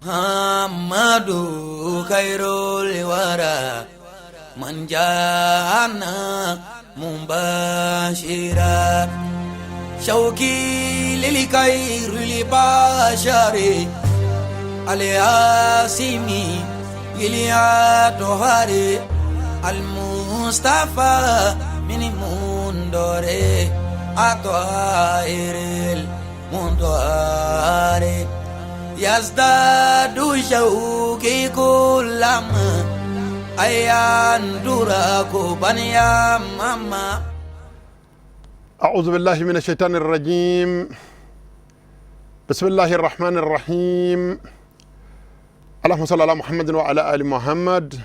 Muhammadu khairul wara man jana mubashira shauki lil khairil bashari al-asimi iliatohari al-mustafa min mundore atoairil mundoare yazdadu shauki kullama ayandura kubaniya mama. أعوذ بالله من الشيطان الرجيم. بسم الله الرحمن الرحيم. اللهم صل على محمد وعلى آل محمد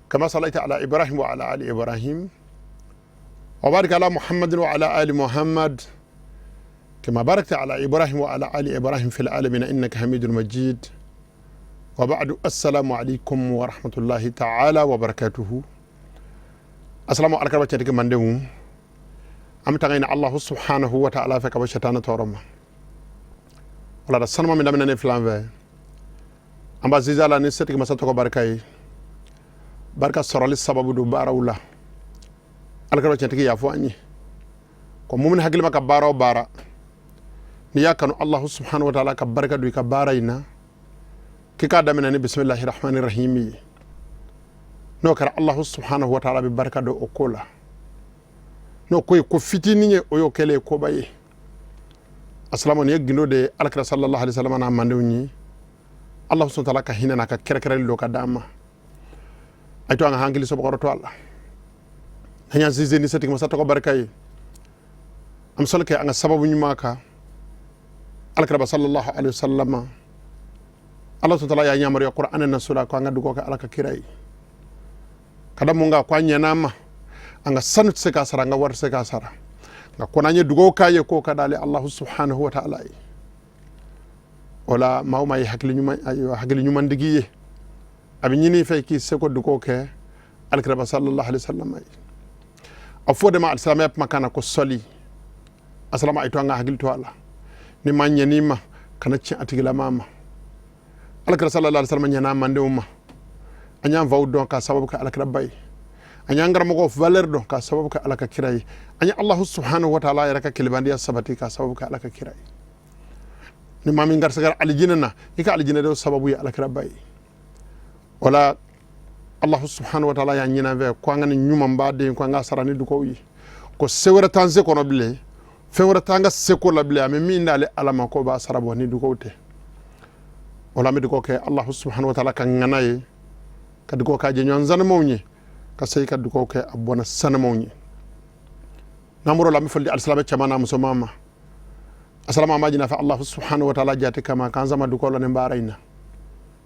كما صليت على إبراهيم وعلى آل إبراهيم، وبارك على محمد وعلى آل محمد كما باركت على إبراهيم وعلى آل إبراهيم في العالمين إنك حميد مجيد. وبعد، السلام عليكم ورحمة الله تعالى وبركاته. السلام عليكم ورحمة الله وبركاته. An bɛ Allah subhanahu wa ta'ala fɛ ka bɔ shetana tɔɔrɔ ma. Wala da sanuma min daminɛ ne filan fɛ, an b'a ziza la ni setigi masa tɔgɔ barika ye. Barika sɔrɔli sababu don baaraw la. Alakira tiɲɛtigi y'a fɔ an ye ko mumini hakili ma ka baara o baara, n'i y'a kanu Allah subhanahu wa ta'ala ka barika don i ka baara in na, k'i k'a daminɛ ni bisimilahi rahmani rahimi ye. N'o kɛra, Allah subhanahu wa ta'ala bɛ barika don o ko la. N'o ko ye ko fitinin ye, o y'o kɛlen ye koba ye. Asalamu, nin ye gindo de ye alakira sallallahu alaihi wasallam n'a mandenw ye. Allah subhanahu wa ta'ala ka hinɛ n'a ka kɛrɛkɛrɛli dɔ ka d'an ma. A to an ka hakili sɔbɔkɔrɔ to a la. N'an y'an sinsin ni setigi masa tɔgɔ barika ye, an bɛ sɔli kɛ an ka sababu ɲuman kan, alakira ba sallallahu alaihi wasallam. Allah subhanahu wa ta'ala y'a yamaruya Qur'an na sura ko an ka dugawu kɛ ala ka kira ye. Ka da mun kan? Ko an ɲɛna ma, an ka sanu tɛ se k'a sara, an ka wari tɛ se k'a sara, nka ko n'an ye dugawu k'a ye, k'o ka d'ale Allahu subhanahu wa ta'ala ye. O la, maa o maa ye hakili ɲuman, ayiwa, hakili ɲumantigi ye, a bɛ ɲini i fɛ k'i seko dugawu kɛ alikiraba sallallahu alaihi wasallam ye. A fɔ de ma alisilamɛya kumakan na ko sɔli. Asalama, a ye to an ka hakili to a la. Ni maa ɲɛn'i ma, kana tiɲɛ a tigilamaa ma. Alakira sallallahu alaihi wasallam ɲɛna mandenw ma. An y'an faw dɔn k'a sababu kɛ alakira ba ye. An y'an karamɔgɔw valeur dɔn k'a sababu kɛ ala ka kira ye. An ye Allahu subhanahu wa ta'ala yɛrɛ ka kelebandiya sabati k'a sababu kɛ ala ka kira ye. Ni maa min garisɛgɛra alijinɛ na, i ka alijinɛ dɔ sababu ye alakira ba ye. O la, Allahu subhanahu wa ta'ala y'a ɲini an fɛ ko an ka nin ɲumanba den, ko an ka sara ni dugawu ye, ko se wɛrɛ t'an se kɔnɔ bilen, fɛn wɛrɛ t'an ka seko la bilen, an bɛ min d'ale ala ma, k'o b'a sara bɔ ni dugawu tɛ. O la, an bɛ dugawu kɛ Allahu subhanahu wa ta'ala ka ŋana ye, ka dugawu kɛ a jɛɲɔgɔn sanumaw ye, ka se ka dugawu kɛ a bɔnna sanumaw ye. N'an bɔr'o la, an bɛ foli di alisilamɛ cɛman n'a musoman ma. Asalama, an b'a ɲini a fɛ Allahu subhanahu wa ta'ala jate kama k'an sama dugawu la nin baara in na.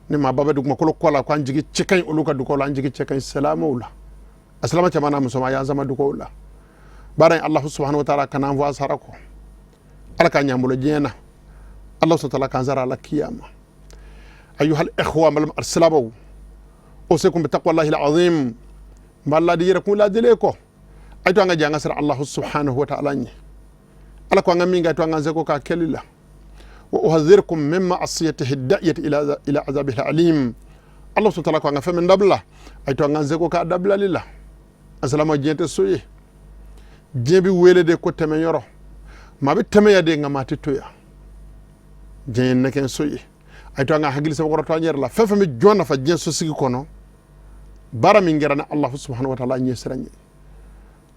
Ni maa ba bɛ dugumakolo kɔ la ko an jigi cɛ ka ɲi olu ka dugawu la, an jigi cɛ ka ɲi silamɛw la. Asalama cɛman n'a musoman, y'an sama dugawu la baara in. Allahu subhanahu wa ta'ala kana an fɔ a sara kɔ. Ala k'a ɲ'an bolo diɲɛ na. Allah subhanahu wa ta'ala k'an sara ala kiyama. Ayuhal ikhwa, malum alsilabaw, usikum bi taqwallahi alazim. N b'a ladi yɛrɛ kun ladile kɔ, a to an ka jɛ an ka siran Allahu subhanahu wa ta'ala ɲɛ. Ala ko an ka min kɛ, to an ka seko k'a kɛli la. Wa uhadhirukum min ma'asiyatihi da'iyati ila azabihi alim. Allah subhanahu wa ta'ala ko an ka fɛn min dabila, a to an ka seko k'a dabilali la. Asalama, diɲɛ tɛ so ye. Diɲɛ bɛ wele de ko tɛmɛ yɔrɔ. Maa bɛ tɛmɛ ya de, nka maa tɛ to yan. Diɲɛ ye nɛgɛnso ye. A to an ka hakili sɛbɛkɔrɔ to an yɛrɛ la. Fɛn fɛn bɛ jɔn nafa diɲɛ sosigi kɔnɔ, baara min kɛra ni Allahu subhanahu wa ta'ala ɲɛ siran ye,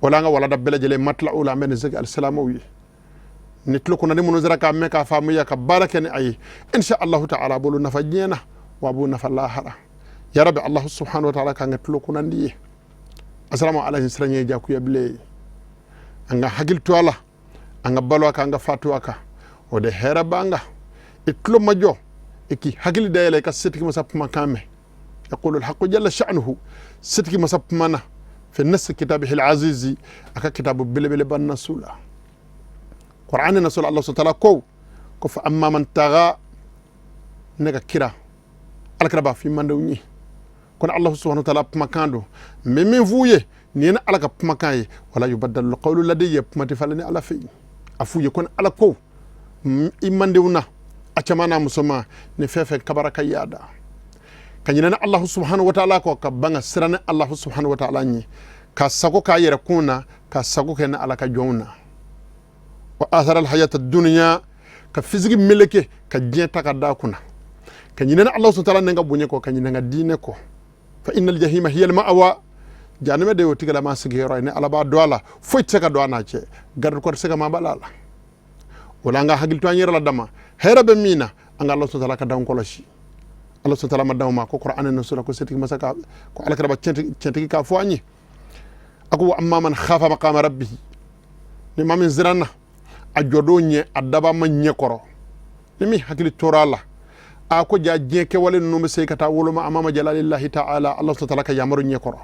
o la an ka walada bɛɛ lajɛlen matila o la. An bɛ nin segi alisilamɛw ye ni tulo kɔnɔ ni minnu sera k'a mɛn k'a faamuya ka baara kɛ ni a ye, insha Allahu ta'ala, a b'olu nafa diɲɛ na, wa a b'u nafa lahara. Ya rabbi, Allahu subhanahu wa ta'ala k'an kɛ tulo kunnandi ye. Asalamu ala siran ɲɛ jakuya bilen. An ka hakili to a la, an ka balo a kan, an ka fatu a kan. O de hɛrɛ b'an kan. I tulo ma jɔ, i k'i hakili dayɛlɛ, i ka setigi masa kumakan mɛn. Yaqulu alhaqu jalla sha'nuhu, setigi masa kumana fi nasi kitabihi alazizi, a ka kitabu belebeleba nasu la, Qur'ani nasu la. Allah subhanahu wa ta'ala ko fa amma man taga. Ne ka kira, alakira b'a f'i mandenw ye ko ni Allah subhanahu wa ta'ala kumakan don, n bɛ min f'u ye, nin ye ni ala ka kumakan ye. Wala yubaddalu qawlu ladayya, kuma tɛ falen ni ala fɛ yen. A f'u ye ko ni ala ko i mandenw na, A cɛman n'a musoman ni fɛn fɛn kabara ka yaada ka ɲinɛ ni Alahu subahana wa taala kɔ, ka ban ka siran ni Alahu subahana wa taala ɲɛ, ka sago k'a yɛrɛ kun na, ka sago kɛ ni Ala ka jɔnw na. Wa athara alhayata dunya, ka fisigi meleke ka diɲɛ ta ka da kunna, ka ɲinɛ ni Alahu subahana wa taala ni ka bonya kɔ, ka ɲinɛ ka diinɛ kɔ. Fa innal jahima hiya al-ma'wa, jahanama de y'o tigilama sigiyɔrɔ ye. Ni Ala b'a dɔn a la, foyi tɛ se ka don a n'a cɛ, garde corps tɛ se ka maa bala a la. O la an ka hakili to an yɛrɛ la dama, hɛrɛ bɛ min na, an ka Ala subahana wa taala ka danw kɔlɔsi. Ala subahana wa taala ma danw ma ko Kuranɛ nin sura ko setigi masa ka ko Ala kɛra tiɲɛtigi k'a fɔ an ye. A ko wa amma man khafa maqama rabbihi, ni maa min siranna a jɔdon ɲɛ, a daba ma ɲɛ kɔrɔ, ni min hakili tora a la, a ko ja diɲɛ kɛwale ninnu bɛ se ka taa woloma amama jalalillahi ta'ala, Ala subahana wa taala ka yamaru ɲɛ kɔrɔ.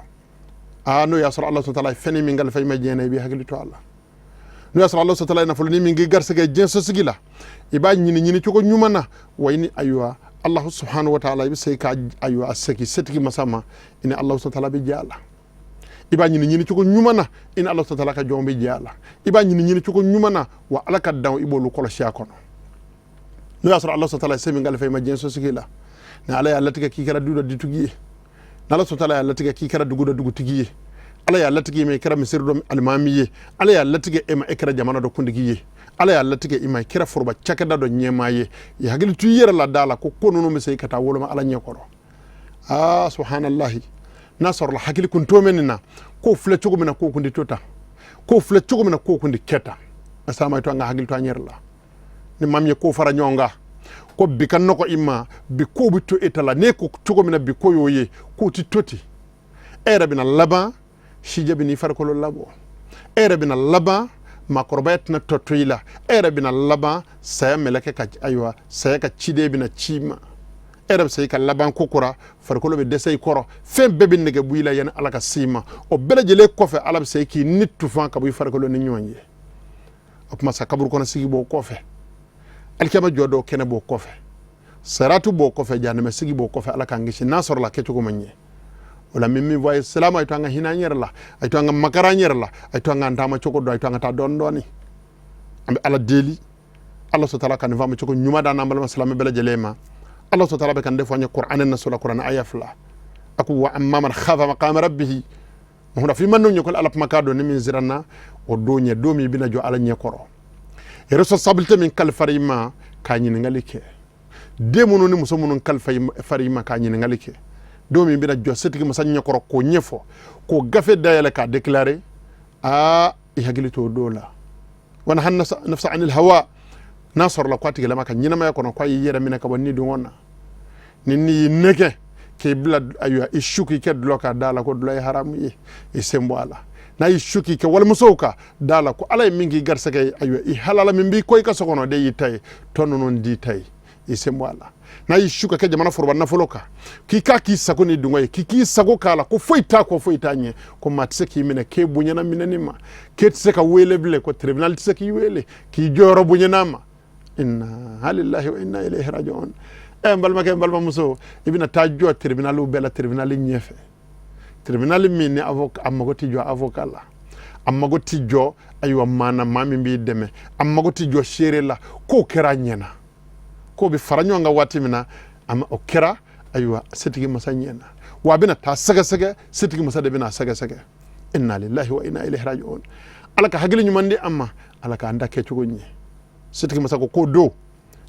Aa, n'o y'a sɔrɔ Ala subahana wa taala ye fɛn min kalifa i ma diɲɛ na, i b'i hakili to a la. N'o y'a sɔrɔ Ala subahana wa taala ye nafolonin min k'i garisɛgɛ diɲɛ sosigi la, i b'a ɲini ɲini cogo ɲuman na. Wa i ni ayiwa Allahu subhanahu wa ta'ala, i bɛ se ka ayiwa a segin setigi masa ma, i ni Allahu subhana wa taala bɛ jɛ a la. I b'a ɲini ɲini cogo ɲuman na, i ni Ala subhana wa taala ka jɔnw bɛ jɛ a la. I b'a ɲini ɲini cogo ɲuman na, wa Ala ka danw, i b'olu kɔlɔsi a kɔnɔ. N'o y'a sɔrɔ Ala subhana wa taala ye se min kalifa i ma diɲɛ sosigi la, ni Ala y'a latigɛ k'i kɛra du dɔ dutigi ye, ni Ala subhana wa taala y'a latigɛ k'i kɛra dugu dɔ dugutigi ye, Ala y'a latigɛ i ma i kɛra misiri dɔ alimami ye, Ala y'a latigɛ e ma e kɛra jamana dɔ kuntigi ye, Ala y'a latigɛ i ma i kɛra foroba cakɛda dɔ ɲɛmaa ye, i hakili to i yɛrɛ la, da la ko ko ninnu bɛ se ka taa woloma Ala ɲɛ kɔrɔ. Aa, subhanallahi, n'a sɔrɔla hakili kun to min na, k'o filɛ cogo min na, k'o kun tɛ to tan, k'o filɛ cogo min na, k'o kun tɛ kɛ tan. Asama to an ka hakili to an yɛrɛ la. Ni maa min ye ko fara ɲɔgɔn kan ko bi ka nɔgɔ i ma, bi ko bɛ to e ta la, n'e ko cogo min na bi ko y'o ye, k'o tɛ to ten. E yɛrɛ bɛna laban, sijɛ bɛ n'i farikolo labɔ, e yɛrɛ bɛna laban, maakɔrɔbaya tɛna tɔ to i la, e yɛrɛ bɛna laban, saya mɛlɛkɛ ka ayiwa saya ka ciden bɛna ci i ma, e yɛrɛ bɛ se ka laban ko kura, farikolo bɛ dɛsɛ i kɔrɔ, fɛn bɛɛ bɛ nɛgɛ bɔ i la yanni Ala ka s'i ma. O bɛɛ lajɛlen kɔfɛ, Ala bɛ se k'i ni tufan ka bɔ i farikolo ni ɲɔgɔn ye. O tuma sa, kaburu kɔnɔ sigi b'o kɔfɛ, alikiyama jɔ dɔw kɛnɛ b'o kɔfɛ, saratu b'o kɔfɛ, jahanama sigi b'o kɔfɛ. Ala k'an kisi n'a sɔrɔla kɛcogo ma ɲɛ. O la min fɔ a ye silama, a ye to an ka hinɛ an yɛrɛ la, a ye to an ka makara an yɛrɛ la, a ye to an k'an taama cogo dɔn, a ye to an ka taa dɔɔni dɔɔni. An bɛ Ala deli, Ala subhana taala ka nin faamu cogo ɲuman d'an n'an balima silamɛ bɛɛ lajɛlen ma. Ala subhana taala bɛ ka nin de fɔ an ye Kuranɛ na sura Kuranɛ aya 2. A ko wa amma man khafa maqama rabbihi, muhura fi man ɲɛ ko Ala kumakan don, ni min siranna o don ɲɛ, don min bɛna jɔ Ala ɲɛ kɔrɔ, responsabilité min kalifara i ma, k'a ɲininkali kɛ. Den minnu ni muso minnu kalifa i ma, k'a ɲininkali kɛ. Don min bɛna jɔ setigi masa ɲɛkɔrɔ k'o ɲɛfɔ, k'o gafe dayɛlɛ k'a déclarer, aa, i hakili t'o don la. Wa naha nafsa anil hawa, n'a sɔrɔla ko a tigilama ka ɲɛnamaya kɔnɔ k'a y'i yɛrɛ minɛ ka bɔ ni dungɔ na, ni n'i y'i nɛgɛ k'i bila ayiwa i su k'i kɛ dulɔ ka da la ko dulɔ ye haramu ye, i sen bɔ a la. N'a y'i su k'i kɛ walimusow ka da la ko Ala ye min k'i garisɛgɛ ye, ayiwa i halala min b'i kɔ i ka so kɔnɔ de y'i ta ye, tɔ ninnu d'i ta ye, i sen bɔ a la. N'a y'i su ka kɛ jamana foroba nafolo kan, k'i k'a k'i sago ni dungɔ ye, k'i k'i sago k'a la, ko foyi t'a kɔ, foyi t'a ɲɛ, ko maa tɛ se k'i minɛ k'e bonyana minɛni ma, k'e tɛ se ka wele bilen, ko tribunal tɛ se k'i wele k'i jɔyɔrɔ bonyana ma. Inna lillahi wa inna ilayhi raji'un. Ɛ, n balimakɛ, n balimamuso, i bɛna taa jɔ tribunaliw bɛɛ la, tribunal ɲɛfɛ, tribunal min ni avocat a mago tɛ jɔ avocat la, a mago tɛ jɔ ayiwa maa na, maa min b'i dɛmɛ, a mago tɛ jɔ seere la. K'o kɛra a ɲɛna, k'o bɛ fara ɲɔgɔn kan waati min na, o kɛra ayiwa setigi masa ɲɛna, wa a bɛna taa sɛgɛsɛgɛ, setigi masa de bɛna a sɛgɛsɛgɛ. Inna lillahi wa inna ilayhi raji'un. Ala ka hakili ɲuman di an ma, Ala k'an da kɛcogo ɲɛ. Setigi masa ko k'o don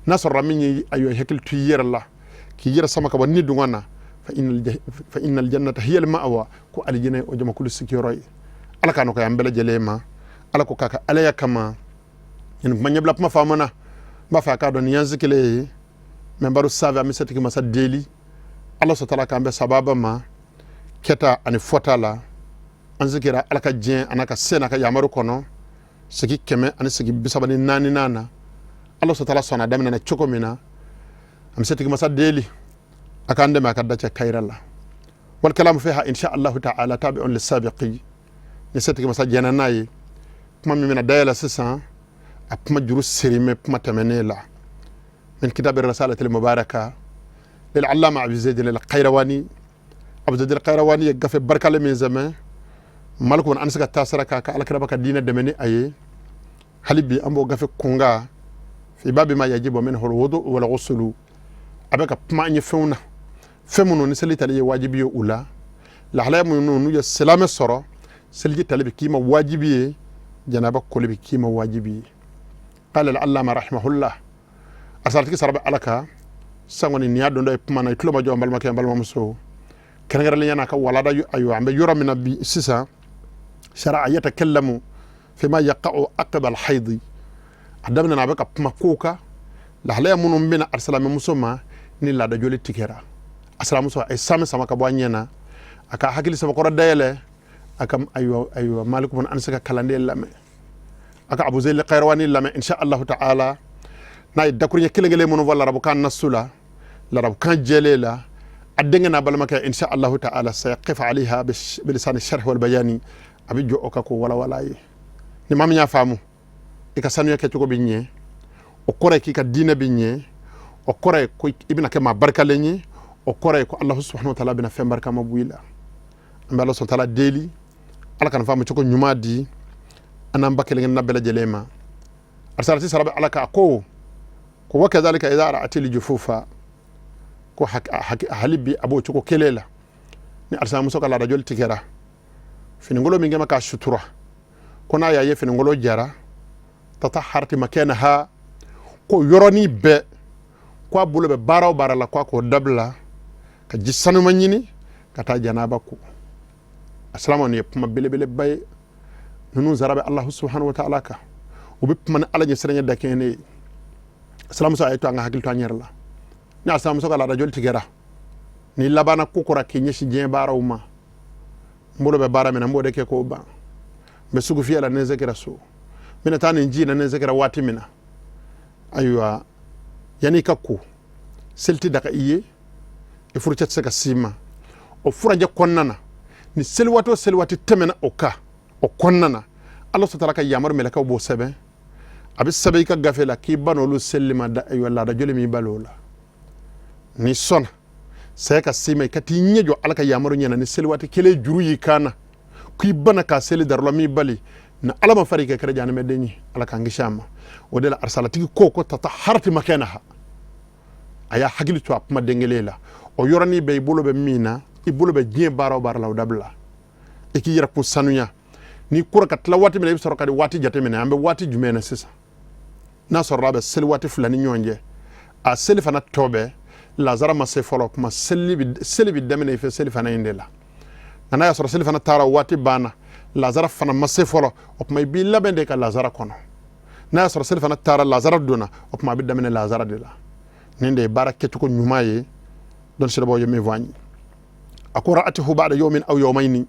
n'a sɔrɔla min ye ayiwa hakili to i yɛrɛ la, k'i yɛrɛ sama ka bɔ ni dungɔ na, fa innal jannata hiya al ma'wa, ko alijinɛ o jamakulu sigiyɔrɔ ye. Ala k'a nɔgɔya an bɛɛ lajɛlen ma. Ala ko k'a ka alaya kama nin kuma ɲɛbila kuma faamana. N b'a fɛ a k'a dɔn nin y'an sigilen ye mɛnbaru sanfɛ. An bɛ setigi masa deli, Ala sɔtala k'an bɛn sababa ma kɛta ani fɔta la. An sigira Ala ka diɲɛ a n'a ka se n'a ka yamaru kɔnɔ, sigi 134 na. Ala sɔtala sɔnna daminɛna cogo min na, an bɛ setigi masa deli a k'an dɛmɛ a ka dacɛ kayira la. Wal kalamu fiha insha allahu ta'ala tabi'un lisabiqi. Ni setigi masa jɛnna n'a ye, kuma min bɛna dayɛlɛ sisan, a kuma juru sirimɛ kuma tɛmɛnen la, min kitabi risalati mubaraka lil allama Abi Zayd al Qayrawani. Abu Zayd al Qayrawani ye gafe barikalen min sɛbɛn maliku an se ka taasira k'a ka alakiraba ka diinɛ dɛmɛ ni a ye. Hali bi an b'o gafe kunga Fi babi ma yajibu minhu alwudu wal ghuslu. A bɛ ka kuma an ye fɛnw na, fɛn minnu ni seli tali ye wajibi ye u la, lahalaya minnu n'u ye silamɛ sɔrɔ, seliji tali bɛ k'i ma wajibi ye, janaba koli bɛ k'i ma wajibi ye. Qala al-allama rahimahullah, a saratigi sara bɛ Ala kan. Sisan kɔni, nin y'a don dɔ ye kuma na. I tulo ma jɔ, n balimakɛ, n balimamuso, kɛrɛnkɛrɛnnenya n'a ka walada. Ayiwa, an bɛ yɔrɔ min na bi sisan, shara'a yatakallamu fima yaqa'u aqba al-haidi. A daminɛna, a bɛ ka kuma kow kan, lahalaya minnu bɛna alisilamɛmuso ma ni laada joli tigɛra. A silamuso, a ye sami sama ka bɔ a ɲɛ na, a ka hakili sabakɔrɔ dayɛlɛ, a ka ayiwa Maliku bin Anasi ka kalanden lamɛn, a ka Abu Zeyid Kayrawani lamɛn, insha Allahu ta'ala. N'a ye dakuruɲɛ kelen kelen minnu fɔ larabukan nasu la, larabukan jɛlen la, a denkɛ n'a balimakɛ, insha Allahu ta'ala, sayaqif alayha bilisani sharh wal bayani. A bɛ jɔ o kan k'o walawala ye. Ni maa min y'a faamu, i ka sanuya kɛcogo bɛ ɲɛ, o kɔrɔ ye k'i ka diinɛ bɛ ɲɛ, o kɔrɔ ye ko i bɛna kɛ maa barikalen ye, o kɔrɔ ye ko Alahu subahana wa taala bɛna fɛn barikama bɔ i la. An bɛ Ala subahana taala deli, Ala ka faamu cogo ɲuman di an n'an ba kelen kelenna bɛɛ lajɛlen ma. Arisalati sara bɛ Ala kan. A ko wa kadhalika idha ra'atil jufufa, ko hali bi a b'o cogo kelen la, ni alisilamuso ka laada joli tigɛra, finikolon min kɛma k'a sutura, ko n'a y'a ye finikolon jara, tataharati makanaha, ko yɔrɔnin bɛɛ ko a bolo bɛ baara o baara la, ko a k'o dabila ka ji sanuma ɲini ka taa janaba ko. Asilama, nin ye kuma belebeleba ye. Ninnu sara bɛ Alahu subahana wa taala kan, u bɛ kuma ni Ala ɲɛsiranɲɛ dakɛɲɛ ye. Silamuso, a ye to an ka hakili to an yɛrɛ la. Ni alisilamuso ka laada joli tigɛra, ni labanna ko kɔrɔ k'i ɲɛsin diɲɛ baaraw ma, n bolo bɛ baara min na, n b'o de kɛ k'o ban, n bɛ sugu fiyɛ la, ni n segira so, n bɛna taa nin ji in na, ni n segira waati min na, ayiwa, yanni i ka ko, seli tɛ daga i ye, i furucɛ tɛ se ka s'i ma. O furancɛ kɔnɔna na, ni seli waati o seli waati tɛmɛna o kan, o kɔnɔna na, Ala sɔtara ka yamaru, mɛlɛkɛw b'o sɛbɛn, a bɛ sɛbɛn i ka gafe la k'i ban olu selili ma. Da ayiwa, laada joli min balo o la, n'i sɔnna saya ka s'i ma, i ka t'i ɲɛ jɔ Ala ka yamaru ɲɛna, ni seli waati kelen juru y'i kan na k'i bana k'a seli, darula m'i bali, ni Ala ma fari kɛ kɛra jahanamɛden ye, Ala k'an kisi a ma. O de la arisalatigi ko tataharati makanaha. A y'a hakili to a kuma den kelen la. O yɔrɔnin bɛɛ, i bolo bɛ min na, i bolo bɛ diɲɛ baara o baara la, o dabila, i k'i yɛrɛ kun sanuya. N'i kora ka tila waati min na, i bɛ sɔrɔ ka waati jateminɛ. An bɛ waati jumɛn na sisan? N'a sɔrɔla a bɛ seli waati fila ni ɲɔgɔn cɛ, a seli fana tɔ bɛɛ lazara ma se fɔlɔ, kuma seli bɛ daminɛ i fɛ seli fana in de la. Nka n'a y'a sɔrɔ seli fana taara, waati banna, lazara fana ma se fɔlɔ, o tuma i b'i labɛn de ka lazara kɔnɔ. N'a y'a sɔrɔ seli fana taara, lazara donna, o tuma a bɛ daminɛ lazara de la. Nin de ye baara kɛcogo ɲuman ye. Dɔnni sirabaw ye min fɔ an ye, a ko ra'atuhu ba'da yawmin aw yawmayni,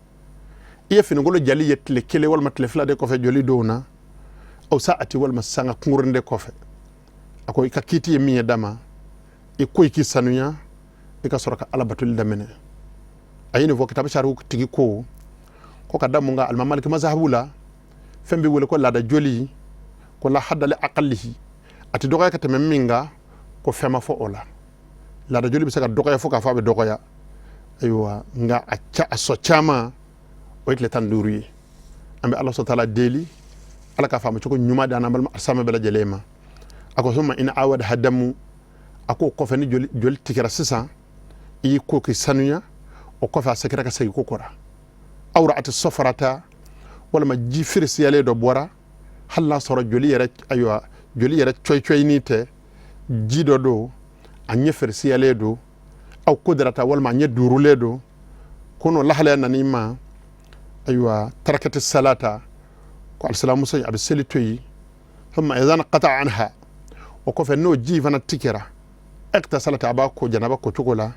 i ye finikolon jali ye tile kelen walima tile fila de kɔfɛ joli dɔw na, aw sa'ati, walima sanga kunkurunin de kɔfɛ. A ko i ka kiiti ye min ye dama, i ko i k'i sanuya, i ka sɔrɔ ka Ala batoli daminɛ. A ye nin fɔ kitabu sariw tigi ko ka da mun kan? Alimami Maliki mazahabu la, fɛn bɛ wele ko laada joli, ko la hadda li aqallihi, a tɛ dɔgɔya ka tɛmɛ min kan, ko fɛn ma fɔ o la. Laada joli bɛ se ka dɔgɔya fo k'a fɔ a bɛ dɔgɔya. Ayiwa, nka a sɔ caman, o ye tile 15 ye. An bɛ Ala sɔrɔ taala deli, Ala k'a faamu cogo ɲuman di an n'an balima alisilamɛ bɛɛ lajɛlen ma. A ko summa in awada hadamu, a ko kɔfɛ, ni joli tigɛra sisan, i y'i ko k'i sanuya, o kɔfɛ a segira ka segin ko kɔrɔ, aw ra'ati safarata, walima ji firisiyalen dɔ bɔra, hali n'a sɔrɔ joli yɛrɛ, ayiwa, joli yɛrɛ cɔyi-cɔyini tɛ, ji dɔ don, a ɲɛ firisiyalen don, aw kudarata, walima a ɲɛ duurulen don, ko n'o lahalaya nan'i ma, ayiwa, tarakati salata, ko alisilamuso a bɛ seli to yen. Thumma idha inqata anha, o kɔfɛ n'o ji fana tigɛra, ightasalata, a b'a ko janaba ko cogo la,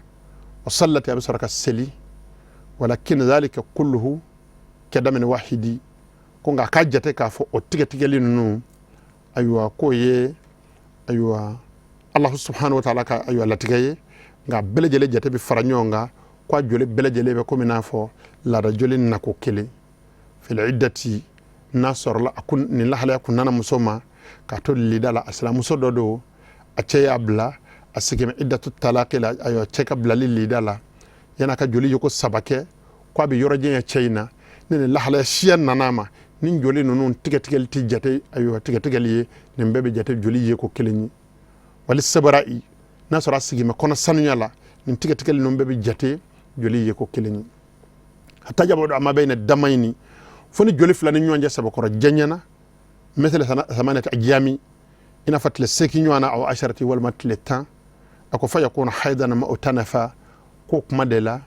wa sallati, a bɛ sɔrɔ ka seli. Walakin dhalika kulluhu kadamin wahidi, ko nka a k'a jate k'a fɔ o tigɛtigɛli ninnu, ayiwa, k'o ye, ayiwa, Alahu subhanahu wa taala ka, ayiwa, latigɛ ye, nka bɛɛ lajɛlen jate bɛ fara ɲɔgɔn kan, ko a joli bɛɛ lajɛlen bɛ komi n'a fɔ laada joli nako kelen. Fil iddati, n'a sɔrɔla a kun nin lahalaya kun nana muso ma k'a to lida la, a silamuso dɔ don, a cɛ y'a bila, a sigilen iddatu talaqi la, ayiwa, cɛ ka bilali lida la, yan'a ka joli yeko saba kɛ, ko a bɛ yɔrɔ janya cɛ in na, ni nin lahalaya siya nana a ma, Ni joli ninnu tigɛtigɛli tɛ jate, ayiwa, tigɛtigɛli ye, nin bɛɛ bɛ jate joli ye ko kelen ye. Wal istibra'i, n'a sɔrɔ a sigin bɛ kɔnɔ sanuya la, nin tigɛtigɛli ninnu bɛɛ bɛ jate joli ye ko kelen ye. Hatta yab'uda ma bayna damayni, fo ni joli fila ni ɲɔgɔn cɛ sabakɔrɔ janyana, mithla thamaniyati ayyami, i n'a fɔ tile 8 ɲɔgɔn na, aw asharati, walima tile 10. A ko fa yakunu haydan mu'tanafa, ko kuma de la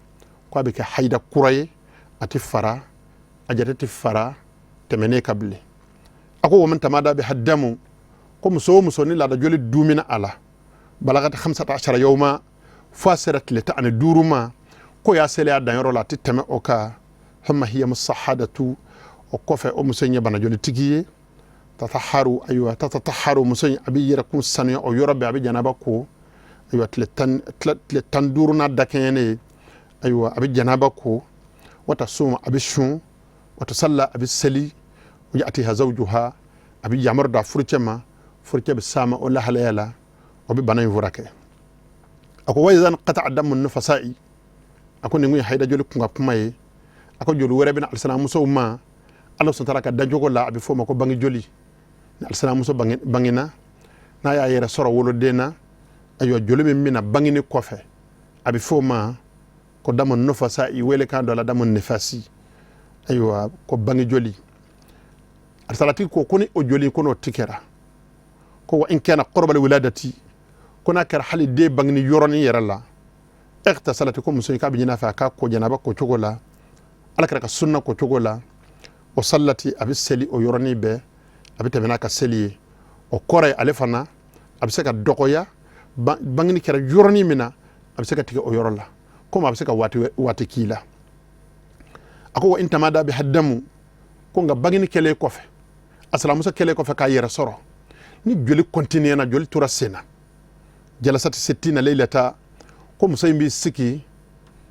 ko a bɛ kɛ hayida kura ye, a tɛ fara, a jate tɛ fara tɛmɛnen kan bilen. A ko wa man tamada biha damu, ko muso o muso ni laada joli dumina a la, balagat 15 yawma, fo a sera tile 15 ma, ko y'a selen a danyɔrɔ la, a tɛ tɛmɛ o kan. Thumma hiya mustahadatu, o kɔfɛ o muso in ye banajolitigi ye. Tataharu, ayiwa, tatataharu, muso in a bɛ yɛrɛkun sanuya o yɔrɔ bɛɛ, a bɛ janaba ko, ayiwa, tile 15nan dakɛɲɛnen ye, ayiwa, a bɛ janaba ko. Wa tasuma, a bɛ sun. Wa tusalla, a bɛ seli. Wa ya'tiha zawjuha, a bɛ yamaru da furucɛ ma, furucɛ bɛ s'a ma o lahalaya la, o bɛ bana in furakɛ. A ko wa iza inqata'a damu nufasa'i, a ko nin kun ye hayida joli kun ka kuma ye. A ko joli wɛrɛ bɛ na alisilamusow ma Ala subhanahu wa ta'ala ka dancogo la, a bɛ f'o ma ko bange joli. Ni alisilamuso bangena, n'a y'a yɛrɛ sɔrɔ woloden na, ayiwa, joli min bɛna bangeni kɔfɛ, a bɛ f'o ma ko damu nufasa'i, wele kan dɔ la damu nifasi, ayiwa, ko bange joli. Arisalatigi ko ni o joli ko n'o tigɛra, ko wa in kana qurbal wiladati, ko n'a kɛra hali den bangeni yɔrɔnin yɛrɛ la, ightasalati, ko muso in k'a bɛ ɲini a fɛ a ka ko janaba ko cogo la, Ala kira ka sunna ko cogo la. Wa sallati, a bɛ seli o yɔrɔnin bɛɛ, a bɛ tɛmɛ n'a ka seli ye. O kɔrɔ ye ale fana a bɛ se ka dɔgɔya, bangeni kɛra yɔrɔnin min na, a bɛ se ka tigɛ o yɔrɔ la, komi a bɛ se ka waati k'i la. A ko wa in tamada biha damu, ko nka bangeni kɛlen kɔfɛ, a sinamuso kɛlen kɔfɛ k'a yɛrɛ sɔrɔ, ni joli continuer na, joli tora sen na, jalasati sittina leylata, ko muso in b'i sigi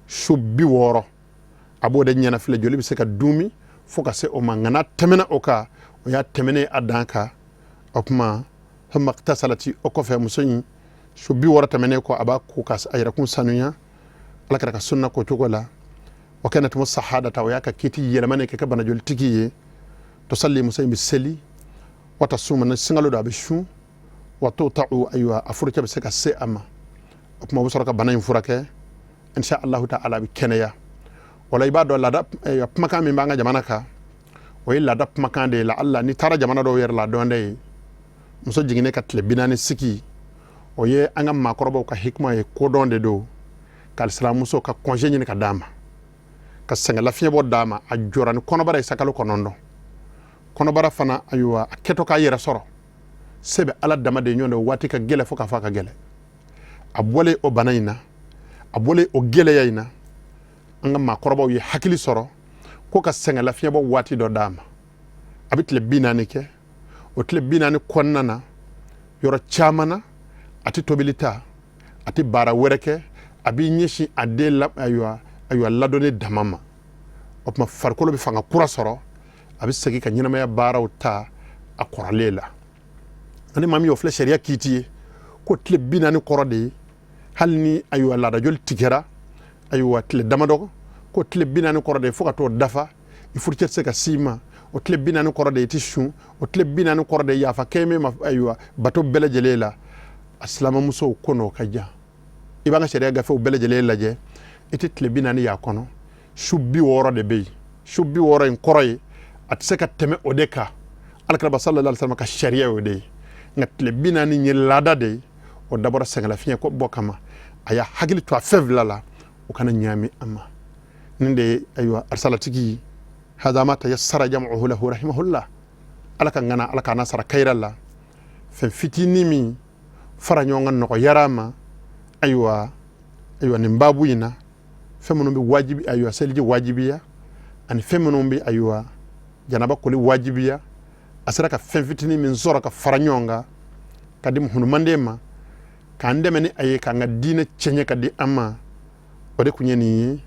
su 60, a b'o de ɲɛnafilɛ, joli bɛ se ka dumi fo ka se o ma. Nka n'a tɛmɛna o kan, o y'a tɛmɛnen a dan kan. O tuma thumma ightasalati, o kɔfɛ muso in su 60 tɛmɛnen kɔ, a b'a ko ka a yɛrɛkun sanuya Ala kira ka sunna ko cogo la. Wa kanat mustahadata, o y'a ka kiti yɛlɛmanen kɛ banajolitigi ye. Tusalli, muso in bɛ seli. Wa tasuma, ni sunkalo don, a bɛ sun. Wa tuta'u, ayiwa, a furucɛ bɛ se ka se a ma. O tuma o bɛ sɔrɔ ka bana in furakɛ, insha Allahu ta'ala, a bɛ kɛnɛya. O la i b'a dɔn laada kumakan min b'an ka jamana kan, o ye laada kumakan de ye. La Allah, n'i taara jamana dɔw yɛrɛ la, dɔn de ye muso jiginnen ka tile 40 sigi, o ye an ka maakɔrɔbaw ka hikima ye, kodɔn de don, ka alisilamuso ka congé ɲini ka d'a ma, ka sɛgɛn lafiɲɛbɔ d'a ma. A jɔra ni kɔnɔbara ye sakalo 9, kɔnɔbara fana, ayiwa, a kɛtɔ k'a yɛrɛ sɔrɔ, se bɛ Ala dama de ɲɔgɔn de, waati ka gɛlɛ fo k'a fɔ a ka gɛlɛ. A bɔlen o bana in na, a bɔlen o gɛlɛya in na, an ka maakɔrɔbaw ye hakili sɔrɔ ko ka sɛgɛn lafiɲɛbɔ waati dɔ d'a ma. A bɛ tile 40 kɛ. O tile 40 kɔnɔna na, yɔrɔ caman na, a tɛ tobili ta, a tɛ baara wɛrɛ kɛ, a b'i ɲɛsin a den la, ayiwa, ladonni dama ma. O tuma farikolo bɛ fanga kura sɔrɔ, a bɛ segin ka ɲɛnamaya baaraw ta a kɔrɔlen la. Ani maa min y'o filɛ, sariya kiiti ye ko tile 40 kɔrɔ de ye, hali ni, ayiwa, laadajoli tigɛra, ayiwa, tile damadɔ, ko tile 40 kɔrɔ de ye, fo ka t'o dafa, i furucɛ tɛ se ka s'i ma. O tile 40 kɔrɔ de ye, i tɛ sun. O tile 40 kɔrɔ de ye, yafa kɛ min ma, ayiwa, bato bɛɛ lajɛlen la. A silamɛmusow ko n'o ka jan, i b'an ka sariya gafew bɛɛ lajɛlen lajɛ, i tɛ tile 40 y'a kɔnɔ. Su 60 de bɛ yen. Su 60 in kɔrɔ ye a tɛ se ka tɛmɛ o de kan. Alakiraba sallallahu alaihi wasallam ka sariya y'o de ye. Nka tile 40 ye laada de ye, o dabɔra sɛgɛnlafiɲɛ bɔ kama. A y'a hakili to a fɛn fila la, o kana ɲaami a ma. Nin de ye, ayiwa, arisalatigi hada ma tayassara jam'uhu lahu rahimahullah. Ala ka ŋana, Ala k'a n'a sara kayira la. Fɛn fitinin min fara ɲɔgɔn kan nɔgɔyara a ma, ayiwa, nin baabu in na, fɛn minnu bɛ wajibi, ayiwa, seliji wajibiya, ani fɛn minnu bɛ, ayiwa, janaba koli wajibiya, a sera ka fɛn fitinin min sɔrɔ ka fara ɲɔgɔn kan ka di hunumanden ma, k'an dɛmɛ ni a ye k'an ka diinɛ cɛɲɛ ka di an ma, o de kun ye nin ye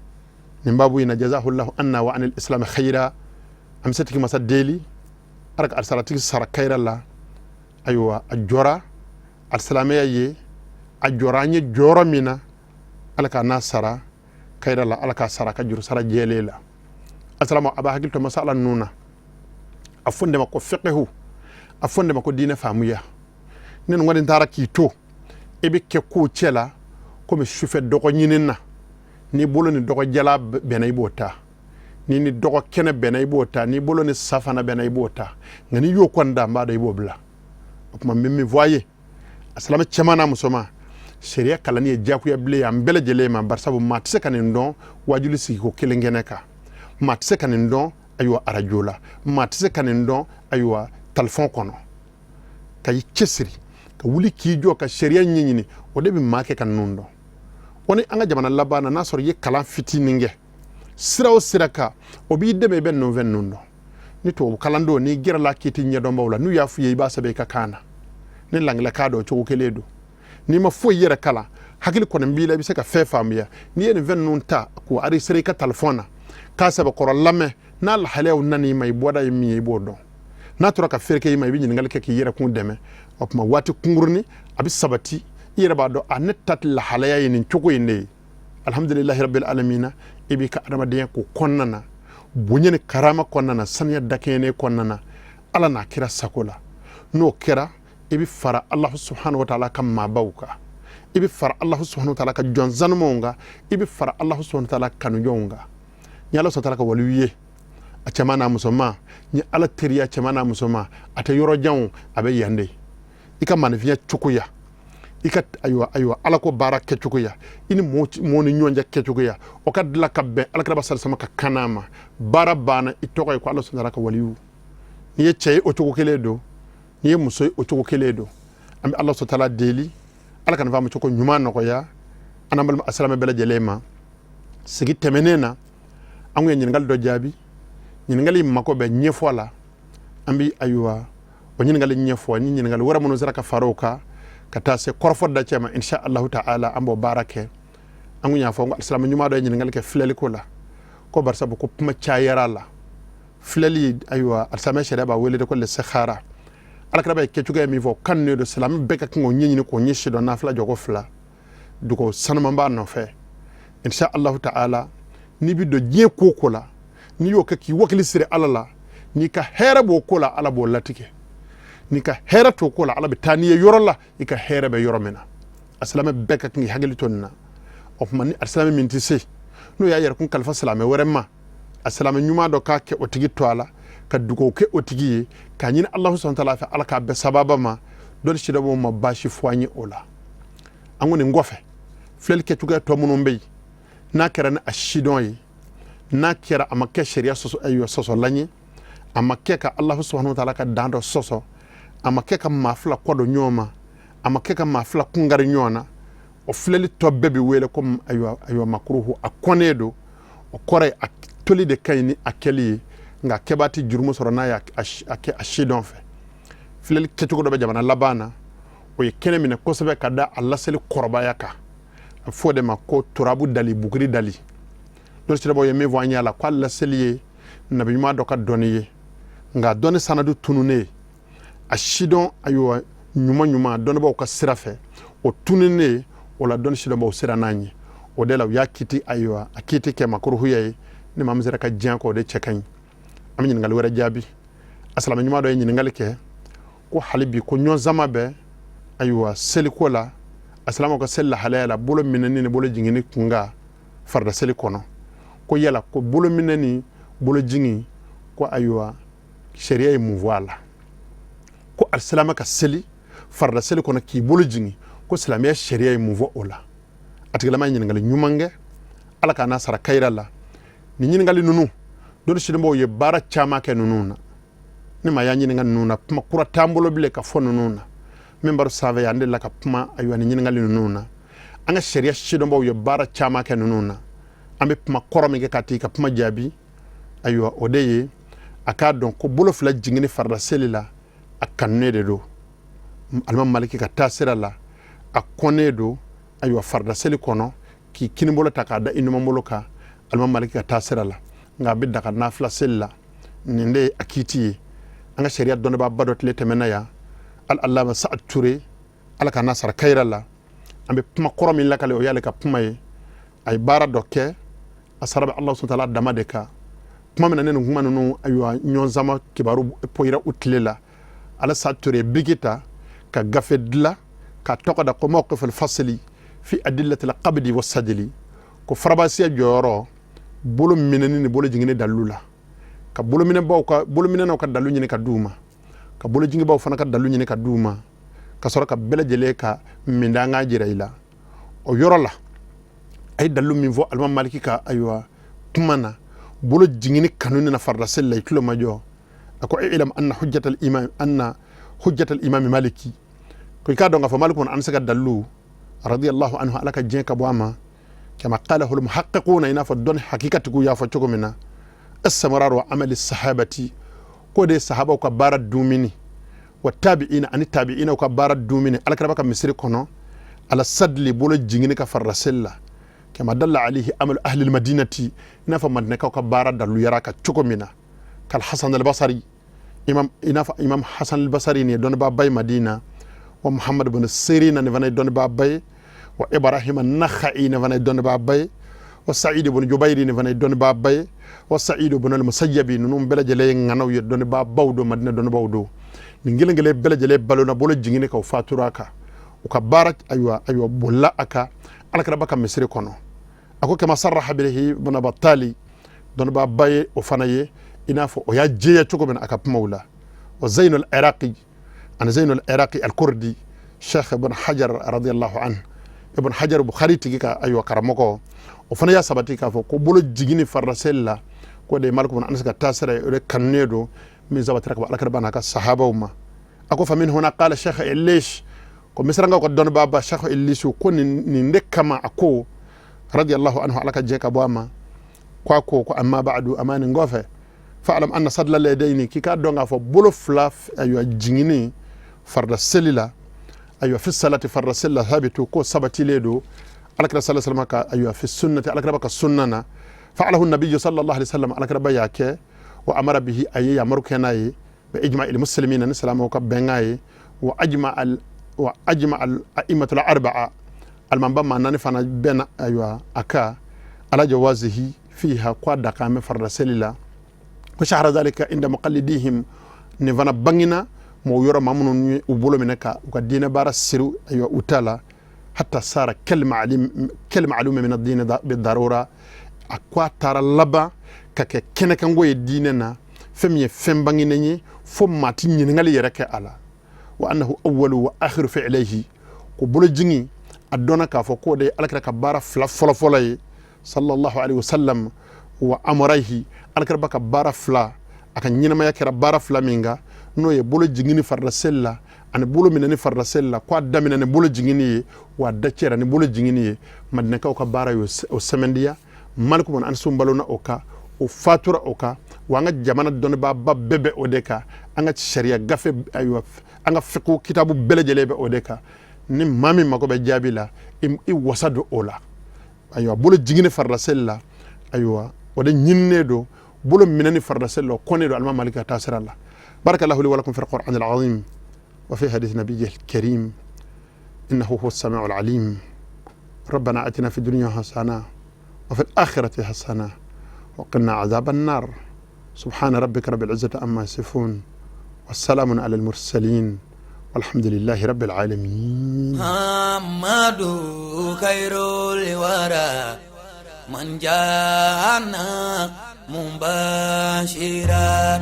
nin baabu in na. Jazahullahu anna wa anil islam khayra. An bɛ setigi masa deli, Ala ka alisalatigi sara kayira la. Ayiwa, a jɔra alisilamɛya ye, a jɔra an ye jɔyɔrɔ min na, Ala k'a n'a sara kayira la, Ala k'a sara ka juru sara jɛlen la. Alisilamɛw, a b'a hakili to masala ninnu na. A fɔ de ma ko fiqhu, a fɔ de ma ko diinɛ faamuya. Ni nin kɔni taara k'i to, i bɛ kɛ kow cɛ la komi sufɛ dɔgɔ ɲinin na. N'i bolo ni dɔgɔ jala bɛnna, i b'o ta. Ni ni dɔgɔ kɛnɛ bɛnna, i b'o ta. N'i bolo ni sa fana bɛnna, i b'o ta. Nka n'i y'o kɔni da, n b'a dɔn i b'o bila. O tuma n bɛ min fɔ a ye, a silamɛ cɛman n'a musoman, sariya kalanni ye diyagoya bilen ye an bɛɛ lajɛlen ma, barisabu maa tɛ se ka nin dɔn wajuli sigiko kelen kɛnɛ kan, maa tɛ se ka nin dɔn ayiwa arajo la, maa tɛ se ka nin dɔn ayiwa talifɔn kɔnɔ. Ka i cɛsiri ka wuli k'i jɔ ka sariya ɲɛɲini, o de bɛ maa kɛ ka ninnu dɔn. O ni an ka jamana laban na, n'a sɔrɔ i ye kalan fitinin kɛ sira o sira kan, o b'i dɛmɛ i bɛ ninnu fɛn ninnu dɔn. Ni tubabu kalan don, n'i gɛrɛla kiti ɲɛdɔnbaw la, n'u y'a f'i ye, i b'a sɛbɛn i ka kan na. Ni langilɛkan don, o cogo kelen don. N'i ma foyi yɛrɛ kalan, hakili kɔni b'i la, i bɛ se ka fɛn faamuya. N'i ye nin fɛn ninnu ta k'o enregistrer i ka talifɔn na, k'a sɛbɛkɔrɔ lamɛn, n'a lahalayaw nan'i ma, i bɔda ye min ye, i b'o dɔn. N'a tora ka feere kɛ i ma, i bɛ ɲininkali kɛ k'i yɛrɛ kun dɛmɛ. O tuma waati kunkurunin a bɛ sabati, i yɛrɛ b'a dɔn a ne ta lahalaya ye nin cogo in de ye. Alhamdulilahi rabbil alamina, i b'i ka adamadenya ko kɔnɔna na, bonya ni karama kɔnɔna na, saniya dakɛɲɛnen kɔnɔna na, Ala n'a kira sago la. N'o kɛra, i bɛ fara Alahu subahana wa taala ka maabaw kan, i bɛ fara Alahu subahana wa taala ka jɔn sanumanw kan, i bɛ fara Alahu subahana wa taala kanujɔnw kan. Ni Ala subahana wa taala ka waliyu ye, a cɛman n'a musoman, ni Ala teriya cɛman n'a musoman, a tɛ yɔrɔ jan, a bɛ yan de. I ka maninfinya cogoya, i ka ayiwa Ala ko baara kɛcogoya, i ni mɔɔ ni ɲɔgɔn cɛ kɛcogoya, o ka dilan ka bɛn alakiraba salisama ka kanna ma. Baara banna, i tɔgɔ ye ko Ala subahana ka waliyu. N'i ye cɛ ye, o cogo kelen don. N'i ye muso ye, o cogo kelen don. An bɛ Ala subahana taala deli, Ala ka nin faamu cogo ɲuman nɔgɔya an n'an balima asilamɛ bɛɛ lajɛlen ma. Sigi tɛmɛnen na, an kun ye ɲininkali dɔ jaabi. Ɲininkali in mako bɛ ɲɛfɔ la. An bɛ ayiwa o ɲininkali ɲɛfɔ ni ɲininkali wɛrɛ minnu sera ka fara o kan ka taa se kɔrɔfɔ dacɛ ma, insha Allahu ta'ala, an b'o baara kɛ. An kun y'a fɔ ko alisilamɛ ɲuman dɔ ye ɲininkali kɛ filɛliko la, ko barisabu ko kuma cayara la. Filɛli, ayiwa, alisilamɛ sariya b'a wele de ko lisikhara. Alakira ye kɛcogoya min fɔ, kan ne don, silamɛ bɛɛ ka kan k'o ɲɛɲini k'o ɲɛ sidɔn. Nafila jɔko fila, dugawu sanuman b'a nɔfɛ, insha Allahu ta'ala. N'i bɛ don diɲɛ ko ko la, n'i y'o kɛ k'i wakili siri Ala la, n'i ka hɛrɛ b'o ko la, Ala b'o latigɛ. N'i ka hɛrɛ t'o ko la, Ala bɛ taa n'i ye yɔrɔ la i ka hɛrɛ bɛ yɔrɔ min na. A silamɛ bɛɛ ka kan k'i hakili to nin na. O tuma ni alisilamɛ min tɛ se, n'o y'a yɛrɛ kun kalifa silamɛ wɛrɛ ma, a silamɛ ɲuman dɔ k'a kɛ o tigi to a la, ka dugawu kɛ o tigi ye, k'a ɲini Alahu subahana taala fɛ, Ala k'a bɛɛ sababa ma. Dɔnni sidɔnbaw ma baasi fɔ an ye o la. An ko nin kɔfɛ, filɛli kɛcogoya tɔ minnu bɛ yen, n'a kɛra ni a sidɔn ye, n'a kɛra a ma kɛ sariya sɔsɔ, ayiwa, sɔsɔlan ye, a ma kɛ ka Alahu subahana taala ka dan dɔ sɔsɔ, a ma kɛ ka maa fila kɔ don ɲɔgɔn ma, a ma kɛ ka maa fila kungari ɲɔgɔn na, o filɛli tɔ bɛɛ bɛ wele ko ayiwa makuruhu, a kɔnnen don. O kɔrɔ ye a toli de ka ɲi ni a kɛli ye, nka a kɛbaa tɛ jurumu sɔrɔ n'a y'a kɛ a sidɔn fɛ. Filɛli kɛcogo dɔ bɛ jamana laban na, o ye kɛnɛ minɛ kosɛbɛ ka da a laseli kɔrɔbaya kan. A bɛ fɔ o de ma ko turabu dali, buguri dali. Dɔnni sidɔnbaw ye min fɔ an y'a la, ko a laseli ye nabi ɲuman dɔ ka dɔnni ye, nka dɔnni sanadu tununnen ye. A sidɔn, ayiwa, ɲuman ɲuman dɔnnibaw ka sira fɛ, o tununnen ye. O la, dɔnni sidɔnbaw sera n'a ɲɛ. O de la, u y'a kiti, ayiwa, a kiti kɛ makuruhuya ye. Ni maa min sera ka diɲɛ kɔ, o de cɛ ka ɲi. An bɛ ɲininkali wɛrɛ jaabi. A silamɛ ɲuman dɔ ye ɲininkali kɛ ko hali bi ko ɲɔgɔn bɛ, ayiwa, seliko la, a silamɛw ka seli lahalaya la, bolo minɛni ni bolo jiginni kunkan farida seli kɔnɔ, ko yala ko bolo minɛ ni bolo jigin, ko ayiwa, sariya ye mun fɔ a la? Ko alisilamɛ ka seli farida seli kɔnɔ k'i bolo jigin, ko silamɛya sariya ye mun fɔ o la? A tigilama ye ɲininkali ɲuman kɛ, Ala k'a n'a sara kayira la. Nin ɲininkali ninnu, dɔnni sidɔnbaw ye baara caman kɛ ninnu na. Ni maa y'a ɲininka ninnu na, kuma kura t'an bolo bilen ka fɔ ninnu na. Min baro sanfɛ yan, an delila ka kuma, ayiwa, nin ɲininkali ninnu na. An ka sariya sidɔnbaw ye baara caman kɛ ninnu na. An bɛ kuma kɔrɔ min kɛ k'a tigi ka kuma jaabi, ayiwa, o de ye a k'a dɔn ko bolo fila jiginni farida seli la, a kanunen de don alimami Maliki ka taasira la. A kɔnnen don, ayiwa, farida seli kɔnɔ k'i kinibolo ta k'a da i numanbolo kan, alimami Maliki ka taasira la, nka a bɛ daga nafila seli la. Nin de ye a kiiti ye. An ka sariya dɔnnibaaba dɔ tile tɛmɛna yan, al alama Saad Ture, Ala ka n'a sara kayira la. An bɛ kuma kɔrɔ min lakale, o y'ale ka kuma ye. A ye baara dɔ kɛ, a sara bɛ Ala subahana taala dama de kan. Tuma min na ne nin kuma ninnu, ayiwa, ɲɔgɔn kibaru poyira u tile la, Alasa Ture biki ta ka gafe dilan ka tɔgɔ da ko mawqif al-fasli fi adillati al-qabdi wa sadli, ko farabasiya jɔyɔrɔ bolo minɛni ni bolo jiginni dalilu la, ka bolominɛbaw ka bolominɛnaw ka dalilu ɲini ka d'u ma, ka bolojigibaaw fana ka dalilu ɲini ka d'u ma, ka sɔrɔ ka bɛɛ lajɛlen ka mindangan jira i la. O yɔrɔ la, a ye dalilu min fɔ alimami Maliki ka, ayiwa, kuma na bolo jiginni kanu na farida seli la, i tulo ma jɔ. A ko ilam anna hujjatal imam, anna hujjatal imam Maliki, ko i k'a dɔn k'a fɔ Malik an se ka dalilu, radiyallahu anhu, Ala ka diɲɛ ka bɔ a ma, kama qalahu almuhaqqiquna, i n'a fɔ dɔnni hakikatigiw y'a fɔ cogo min na, istimraru amali sahabati, ko de sahabaw ka baara dumuni, wa tabi'ina, ani tabi'ina ka baara dumuni alakiraba ka misiri kɔnɔ, ala sadli, bolo jigini ka farida seli la, kama dalla alayhi amalu ahli almadinati, i n'a fɔ madinɛkaw ka baara daliluyara ka cogo min na, kal Hasan al-Basri, imam, i n'a fɔ imam Hasan al-Basri nin ye dɔnnibaaba ye Madina, wa Muhammad bin Sirina, nin fana ye dɔnnibaaba ye, wa Ibrahim an-Nakhai, nin fana ye dɔnnibaaba ye, wa Sa'id ibn Jubairi, nin fana ye dɔnnibaaba ye, wa Sa'id ibn al-Musayyabi. Ninnu bɛɛ lajɛlen ye ŋanaw ye, dɔnnibaabaw don, Madina dɔnnibaaw don. Nin kelen kelen bɛɛ lajɛlen balona bolo jigini kan, u fatura a kan, u ka baara, ayiwa, bolila a kan alakiraba ka misiri kɔnɔ. A ko kama sarraha bihi ibn Battali, dɔnnibaaba ye o fana ye, i n'a fɔ o y'a jɛya cogo min na a ka kumaw la, wa Zainul Iraqi, ani Zainul Iraqi al-Kurdi, Sheikh Ibn Hajar radiyallahu anhu, Ibn Hajar Bukhari tigi ka, ayiwa, karamɔgɔ, o fana y'a sabati k'a fɔ ko bolo jigini farida seli la, ko de ye Malik ibn Anas ka taasira ye, o de kanunen don min sabatira ka bɔ alakiraba n'a ka sahabaw ma. A ko fa min huna qala Sheikh Illish, ko Misirankaw ka dɔnnibaaba Sheikh Illish ko nin de kama a ko, radiyallahu anhu, Ala ka jɛ ka bɔ a ma, ko a ko amma ba'du, ama nin kɔfɛ, fa'lam anna sadla layadayni, k'i k'a dɔn k'a fɔ bolo fila, ayiwa, jigini farida seli la, ayiwa, fi salati, farida seli la, habitu, ko sabatilen don alakira sallallahu alaihi wasallam ka, ayiwa, fi sunnati, alakira ka sunna na, fa'alahu nabiyyu sallallahu alaihi wasallam, alakira y'a kɛ, wa amara bihi, a ye yamaru kɛ n'a ye, bi ijma'il muslimina, ni silamɛw ka bɛnkan ye, wa ajma al a'immatul arba'a, alimamba maa naani fana bɛnna, ayiwa, a ka ala jawazihi fiha, ko a dakan bɛ farida seli la. Ko shahara zalika inda muqallidihim, nin fana bangina mɔgɔw yɔrɔ, maa minnu ye u bolo minɛ ka u ka diinɛ baara siri, ayiwa, u ta la, hatta sara kal ma'lum min ad-din bidarura, a ko a taara laban ka kɛ kɛnɛkanko ye diinɛ na, fɛn min ye fɛn banginen ye, fo maa ti ɲininkali yɛrɛ kɛ a la, wa annahu awwalu wa akhiru fi'lihi, ko bolojigin a dɔnna k'a fɔ k'o de ye alakira ka baara fila fɔlɔfɔlɔ ye, sallallahu alaihi wasallam, wa amraihi, alakira ka baara fila, a ka ɲɛnamaya kɛra baara fila min kan, n'o ye bolo jiginni farida seli la ani bolo minɛni farida seli la, ko a daminɛ ni bolo jiginni ye, wa a dacɛra ni bolo jiginni ye. Madinɛkaw ka baara ye o sɛmɛndiya. Maliku bun Anas balona o kan, o fatura o kan, wa an ka jamana dɔnnibaaba bɛɛ bɛ o de kan, an ka sariya gafe, ayiwa, an ka fiqh kitabu bɛɛ lajɛlen bɛ o de kan. Ni maa min mako bɛ jaabi la, i wasa don o la. Ayiwa, bolo jiginni farida seli la, ayiwa, o de ɲininen don. Bolo minɛni farida seli la, o kɔnnen don alimami Maliki ka taasira la. Barakallahu li wa lakum fi alquran alazim wa fi hadith nabiyyi alkarim, innahu huwa as-sami'u al-alim. ربنا آتنا في الدنيا حسنة وفي الآخرة حسنة وقنا عذاب النار. سبحان ربك رب العزة عما يصفون والسلام على المرسلين والحمد لله رب العالمين. محمد خير الورى من جاءنا مبشرا،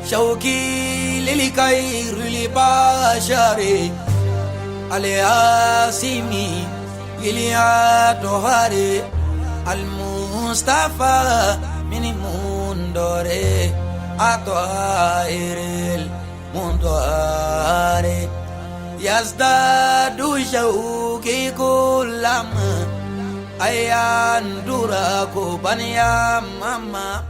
شوقي للخير البشر الياسمي الأطهار المصطفى من مندور أطائر المنطار، يزداد شوقي كلما أيان دراكو بنيا ماما.